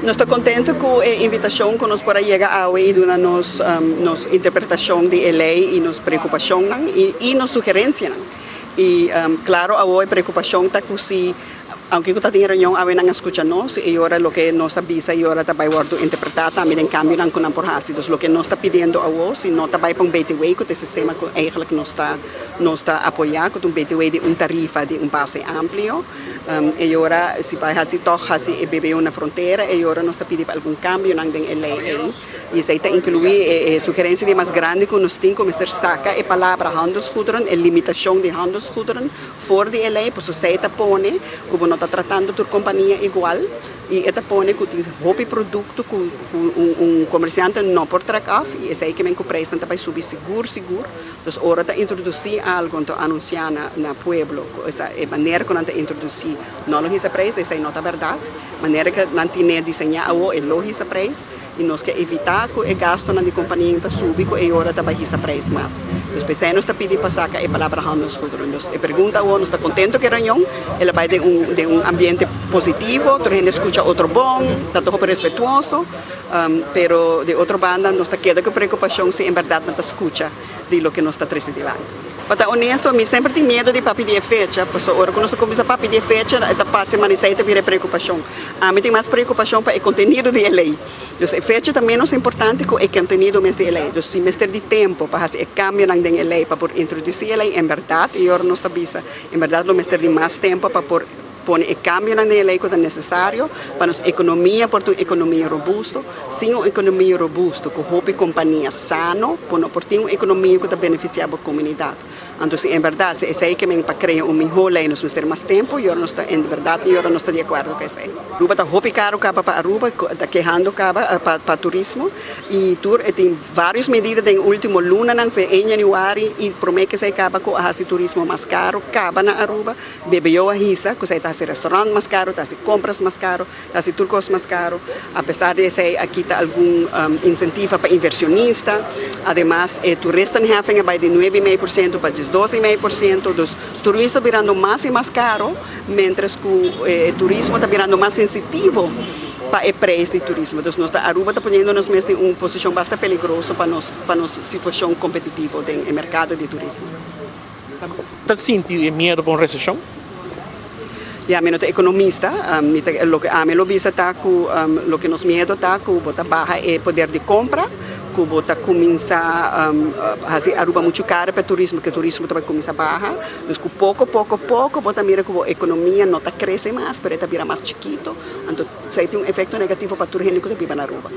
Nos ta contento cu e invitacion cu nos por a yega awe y duna nos interpretacion di e ley y nos preocupacionnan y nos sugerencianan. Y claro, awo e preocupacion ta cu si, aunke cu ta tin reunion awe, nan a scucha nos y ora loke nos a bisa y ora ta bay wordo interpreta tambe den cambionan cu nan por haci. Dus loke nos ta pidiendo awo, si no ta bay pa un BTW, cu ta e sistema cu eigenlijk nos ta apoya, cu ta un BTW di un tarifa di un base amplio, y ora si bay haci toch haci e BBO na frontera, y ora nos ta pidi pa algun cambionan den e ley ey. Y esey ta inclui e sugerencia di mas grandi cu nos tin, cu mester saca e palabra handelsgoederen, e limitacion di handelsgoederen for di e ley, pasobra esey ta pone cu no ta tratando tur compania igual y e ta pone cu tin hopi producto cu un comerciante no por trek af y esey kiermen cu prijs ta bay subi sigur sigur. Dus ora ta introduci algo, anto anuncia na pueblo, e manera cu nan ta introduci no lo hisa prijs, esey no ta berdad. Manera cu nan tin diseña awo, e lo hisa prijs y nos kier evita cu e gastonan di compania ta subi cu e ora ta bay hisa prijs mas. Dus p'esey nos ta pidi pa saca e palabra handelsgoederen. Dus e pregunta awo, nos ta contento cu e reunion, el a bay den un ambiente positivo, tur hende scucha otro bon, ta toch respetuoso, pero di otro banda nos ta keda cu preocupacion si en berdad nan ta scucha di loke nos ta trece dilanti. Pa ta honesto, mi semper tin miedo di papia di fecha, pasobra ora cu nos cuminsa papia di fecha, ta parce manera ta bira preocupacion. Ami tin mas preocupacion pa e contenido di e ley. Dus e fecha ta menos importante cu e contenido mes di e ley. Dus si mester di tempo pa haci e cambionan den e ley pa por introduci e ley, en berdad, y ora nos ta bisa, en berdad lo mester di mas tempo pa por pone e cambionan den e ley cu ta necesario pa nos economia por ta un economia robusto. Sin un economia robusto, cu hopi compania sano, por no por tin un economia cu ta beneficia e comunidad. Anto, si en berdad, si esey kiermen pa crea un miho ley, nos mester mas tempo, y nos ta, en berdad, y nos ta di acuerdo cu esey. Aruba ta hopi caro caba pa Aruba, ta kehando caba pa turismo, y tur tin varios medida den ultimo lunanan, en januari, y prome cu esey caba cu haci turismo mas caro, caba na Aruba. BBO a hisa, cu ta haci restaurant mas caro, ta haci compras mas caro, ta haci tur cos mas caro. A pesar di esey, a kita algun incentivo pa inversionista. Ademas, e toeristenheffing bay di 9,5% pa 12,5%. Dus turismo birando mas y mas caro, mientras cu e turismo ta birando mas sensitivo pa e prijs di turismo. Dus nos ta Aruba ta poniendo nos mes den un posicion bastante peligroso pa nos situacion competitivo den mercado di turismo. Ta sinti miedo pa un recesion? Ja, mi no ta economista, loke ami lo bisa ta cu loke nos miedo ta cu bo ta baha e poder di compra, cu bo ta cuminsa haci Aruba mucho caro pa turismo, cu turismo ta cuminsa baha. Dus cu poco, poco, poco, bo ta mira cu e economia no ta crece mas, pero ta bira mas chikito. Anto, esey tin un efecto negativo pa tur hende cu ta biba na Aruba.